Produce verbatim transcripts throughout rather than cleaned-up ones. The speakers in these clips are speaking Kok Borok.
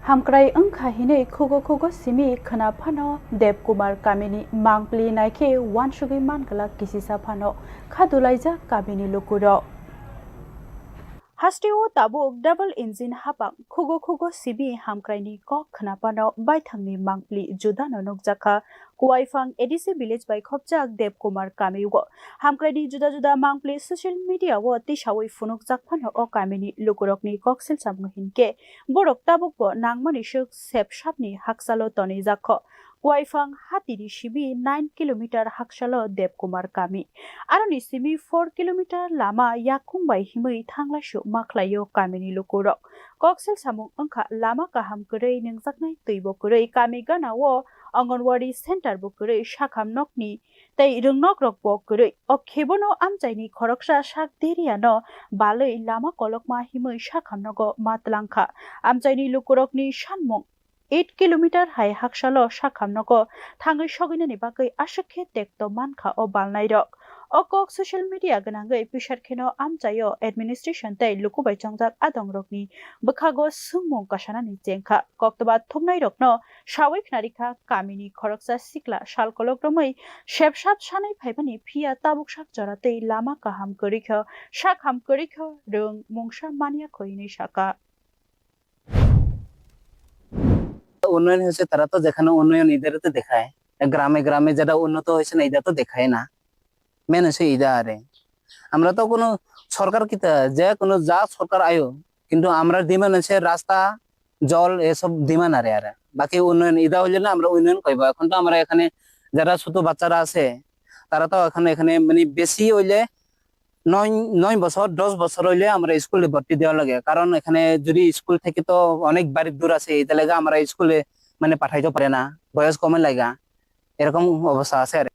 Hamkrai wngkha hinwi khugo khugo simi khwna phano Debkumar kamini mangpli naikhe uansugwi manglak kisisa phano khadulaijak kamini lukurok. Hasteo tabuk double engine hapang khugo khugo simi hamkraini kok khwna phano baithangni mangpli judano nukjakha. Kuaiphang A D C village bai khopjak Debkumar kamio. Hamkraini juda juda mangpli social media o tisawi phunukjak phano o kamini lukurokni kok silsamung hinkhe borok tabukbo nangmani swk sepsapni haksalo tonijakho. Kuaiphang hatini simi nine kilometer haksalo Debkumar kami. Aroni simi four kilometer lama yakung bai himwi thanglaisu makhlaio kamini lukurok. Kok silsamung wngkha lama kaham kwrwi nungjaknai twibo kwrwi kami ganao Anganwadi center bo kwrwi sakham nokni tei rwngnok rok bo kwrwi. O khebono amchaini khoroksa sak deriano balwi lama kolokma himwi sakham nogo ma twlangkha. Amchaini lukurokni sanmung eight kilometer hai haksalo sakham nogo thangwi sogwinani bagwi aswk khe tekto mankha o balnairok. O kok social media gwnangwi pisar kheno amchaio administration tei lukubai chongjak adongrokni bwkhago swngmung kasanani chengkha. Koktwma thumnairokno sawi khnarikha kamini khoroksa sikla sal kolok romwi sepsap sanwi phaimani phiya tabuk sak jora tei lama kaham kwrwikho, sakham kwrwikho, rwng mungsa manya kho hinwi saka. উন্নয়ন হয়েছে, তারা তো যেখানে উন্নয়ন ইধারে তো দেখায়, গ্রামে গ্রামে যেটা উন্নত হয়েছে না, এটা তো দেখায় না। মেন হচ্ছে ইটা আরে, আমরা তো কোনো সরকার কিতা, যে কোনো যা সরকার আয়ো, কিন্তু আমরা ডিমান্ড হচ্ছে রাস্তা, জল, এসব ডিমান্ড আরে আরে। বাকি উন্নয়ন ইটা হইলে না আমরা উন্নয়ন কইবো। এখন তো আমরা এখানে যারা ছোট বাচ্চারা আছে, তারা তো এখন এখানে মানে বেশি হইলে নয় নয় বছর, দশ বছর হইলে আমরা স্কুলে ভর্তি দেওয়া লাগে, কারণ এখানে যদি স্কুল থেকে তো অনেক বাড়ি দূর আছে, এটা লেগে আমরা স্কুলে মানে পাঠাইতে পারে না, বয়স কমে লাগা, এরকম অবস্থা আছে আর।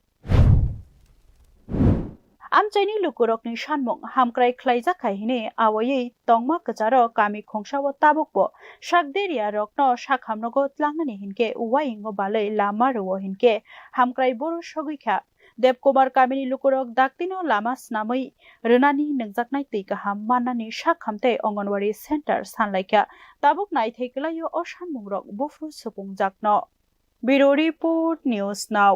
Amchaini lukurokni sanmung hamkrai khlaijak hai hini awaiwi tongma kwcharo kami khungsao tabukbo sak deria rokno sakhamnogo tlangnani hinkhe uaingo balwi lama rwo hinkhe hamkrai boru sogwi kha. Debkumar kamini lukurok daktino lama snamwi rwnani nungjaknai twi kaham mannani sakham tei Anganwadi center sanlaikha. Tabuk naithai kwlaio o sanmungrok buphuru supungjakno. Bureau Report, News Now.